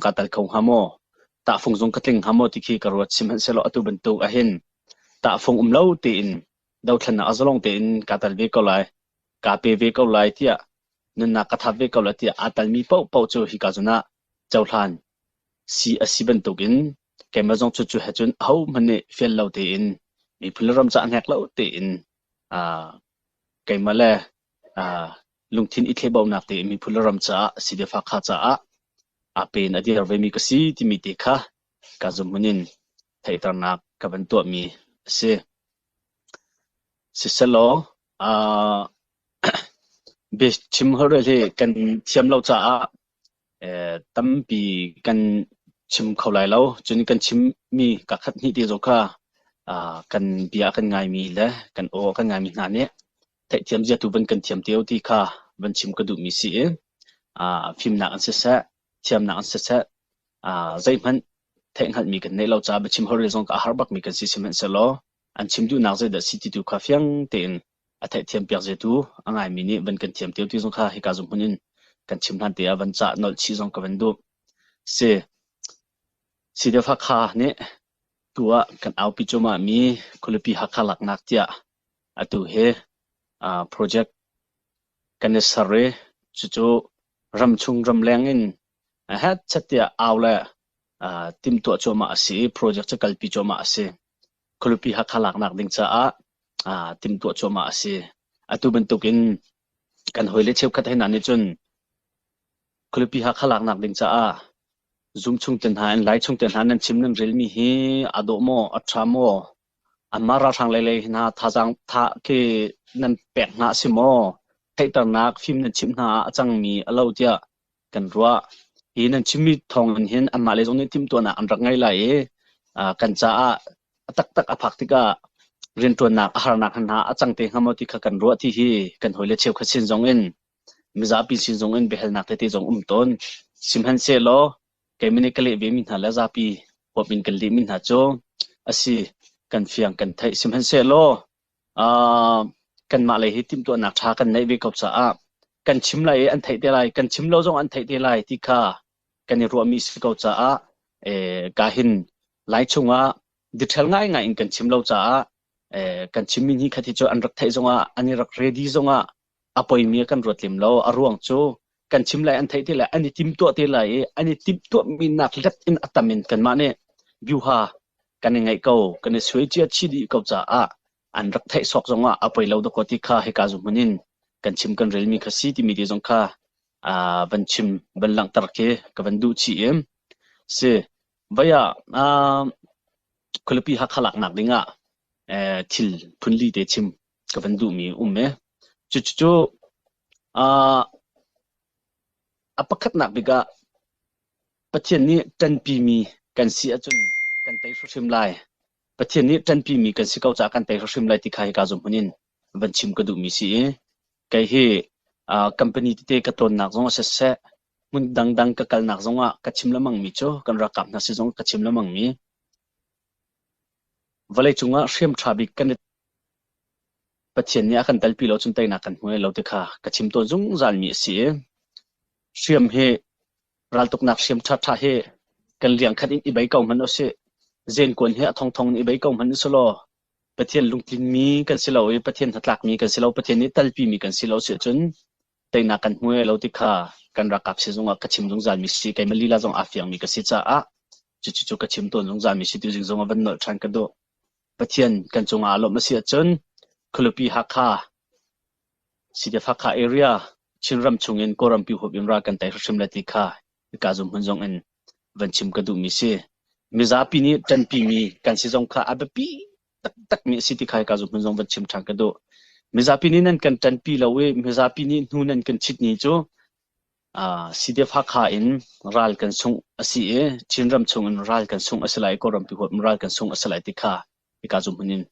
Kaa tel kho hnga maw? Tahfung zong ka tling hnga maw ti khi ka ruat. Sihmanhsehlaw atu bantuk ahhin tahfung um lo tein dothlennak a zalong tein kaa tel ve ko lai, kaa pe ve ko lai tiah nunnak ka thap ve ko lai tiah aa telmi paohpaoh cu hika zawn ah cohlan si a si bantukin keimah zong cucu he cun ahohmanh nih fial lo tein miphun le ram caah hnek lo tein keimah le lungthin i thlehbaunak tein miphun le ram caah CDF Hakha caah aa pe in a dir vemi ka si timi te kha ka zumhmun in theihternak ka van tuahmi a si. Siselaw, uh, biachim holhrel hi kan thiam lo caah tampi kan chim kho lai lo. Cun kan chimmi kakhat hnih te zong kha kan bia a kan ngaimi le kan aw a kan ngaimi hna nih theihthiam zia tu van kan thiam te ti kha van chim ka duhmi si i fimnak an siseh, thiamnak an siseh, zeihmanh theihhngalhmi kan neih lo caah biachim holhrel zong ka a har bakmi kan si sihmanhsehlaw an chim duhnak zeidah si ti tu kha fiang tein a theihthiam piak zetu a ngaimi nih van kan thiam teo ti zong kha hika zung hmun in kan chim hlan te ah van cah nolh chih zong ka van duh. Si CDF Hakha nih tu ah kan aupi cuahmah mi khualipi Hakha laknak tiah atu hi project kan i ser i cucu ramchung ramleng in hetchet tiah au le timhtuah cuahmah a si i project cu kalpi cuahmah a si. Khualipi Hakha laknak ding caah timhtuah cuahmah a si. Atu bantukin kan hawile cheukhat he hna nih cun khualipi Hakha laknak ding caah zum chung te hna in lai chung te hna nan chim nan relmi hi aa dawh maw, a ṭha maw, anmah ralhrang lei lei hna thazaang tha khi nan pek hna a si maw, theihternak fim nan chimh hna ah a cangmi a lo tiah kan ruah. Hi nan chimmi thawng in hin anmah lei zong nih timhtuahnak an rak ngei lai i kan caah a taktak a phak tikah rianṭuannak a harnak hna a cang te hnga maw ti kha kan ruah ti hi kan hawile cheukhat sin zong in mizapi sin zong in biahalnak tete zong um tawn. Sihmanhsehlaw keimah nih ka leh vemi hna le zapi huap in kan lehmi hna cu a si kan fiang kan theih. Sihmanhsehlaw kanmah lei hi timhtuahnak ṭha kan neih ve ko caah kan chim lai i an theih te lai, kan chim lo zong an theih te lai ti kha kan i ruahmi si ko caah ka hin lai chungah detail ngaingai in kan chim lo caah kan chimmi ni khat hi cu an rak theih zongah an i rak ready zongah a poimi kan ruat lem lo. A ruang cu kan chim lai an theih te lai an i timtuah te lai i an i timhtuahmi nak let in a tam in kanmah nih vyuha kan i ngeih ko kan i suai cia chih dih ko caah an rak theih sawk zongah a poi lo dakaw ti kha hika zu hmun in kan chim kan relmi kha si timi te zong kha van chim van langhter khi ka van duh chih i si vai ah khualipi Hakha laknak dingah thil phunli te chim ka van duhmi um e. Cucu a pakhatnak bik ah Pathian nih ṭanpimi kan si ahcun kan tei hrimhrim lai. Pathian nih ṭanpimi kan si ko caah kan tei hrimhrim lai ti kha hika zumhmun in van chim ka duhmi si i kei hi company tete ka tlawnnak zong ah siseh, hmun dangdang ka kalnak zong ah ka chim lengmangmi cu kan ralkap hna si zong ka chim lengmangmi vawleicung ah hriam ṭha bik kan i Pathian nih a kan telpi lo cun teinak kan hmu lai lo ti kha ka chim tawn zungzalmi a si i hriam hi raltuknak hriam ṭhaṭha hi kan liang khat in i bei ko hmanh usih, zenkuan hi a thongthong in i bei ko hmanh usilaw Pathian lungtlinmi kan si lo i Pathian hnatlakmi kan si lo, Pathian nih telpimi kan si lo si ahcun teinak kan hmu lai lo ti kha kan ralkap sizung ah ka chim zungzalmi si. Keimah lila zong aa fiangmi ka si caah cucu ka chim tawn zungzalmi si. Tuzing zong ah van nolh ṭhan ka duh. Pathian kan cungah aa lawmh a si ahcun Khualipi Hakha, CDF Hakha area, Chinram chungin Kawlrampi huap in ral kan tei hrimhrim lai ti kha hika zumhmun zong in van chim ka duhmi si. Mizapi nih ṭanpimi kan si zong kha a biapi taktakmi a si ti kha hika zumhmun zong van chim ṭhan ka duh. Mizapi nih nan kan ṭanpi lo i mizapi nih hnu nan kan chit ni cu CDF Hakha in ral kan sungh a si i Chinram chung in ral kan sungh a si lai i Kawlrampi huap in ral kan sungh a si lai ti kha hika zumhmun in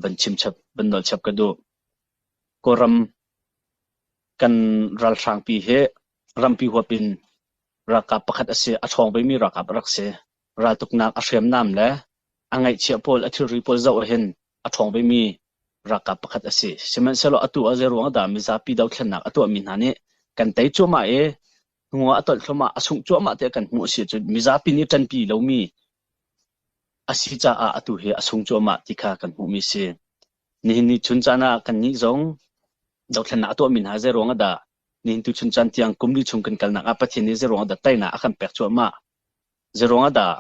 van chim chap, van nolh chap ka duh. Kawlram kan ralhrangpi hi rampi huap in ralkap pakhat a si, a ṭhawng vemi ralkap a rak si. Raltuknak a hriamnam le a ngaihchiah pawl, a thilri pawl zoh ahhin a ṭhawng vemi ralkap pakhat a si. Sihmanhsehlaw atu ah zeiruang dah mizapi dothlennak a tuahmi hna nih kan tei cuahmah i Hnu ah a tolh thluahmah, a sungh cuahmah tiah kan hmuh a si ahcun mizapi nih ṭanpi lomi a si caah atu hi a sung cuahmah ti kha kan hmuhmi a si. Nihin ni chun caan ah kannih zong dothlennak a tuahmi hna zei ruang ah dah nihin tu chun caan tiang kum li chung kan kalnak ah Pathian nih zei ruang ah dah teinak a kan pek cuahmah? Zei ruang ah dah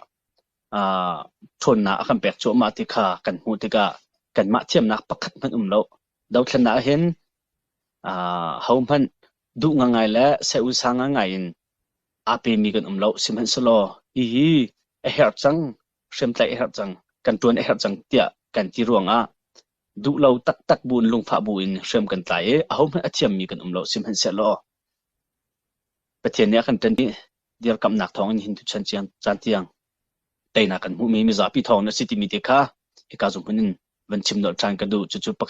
ṭhawnnak a kan pek cuahmah ti kha kan hmuh tikah kanmah thiamnak pakhat hmanh um lo. Dothlennak ah hin hohmanh duh ngangai le seh-usa ngangai in aa pemi kan um lo. Sihmanhsehlaw hihi a herh cang, hriamtlaih a herh cang, kan ṭuan a herh cang tiah kan ti ruangah duh lo taktak bu in lungfah bu in hriam kan tlai i ahohmanh a thiammi kan um lo. Sihmanhsehlaw Pathian nih a kan ṭan i dirkamhnak thawngin hin tuchan caan tiang teinak kan hmuhmi mizapi thawng na si timi te kha hika zung hmun in van chim nolh ṭhan ka duh. Cucu pakhat.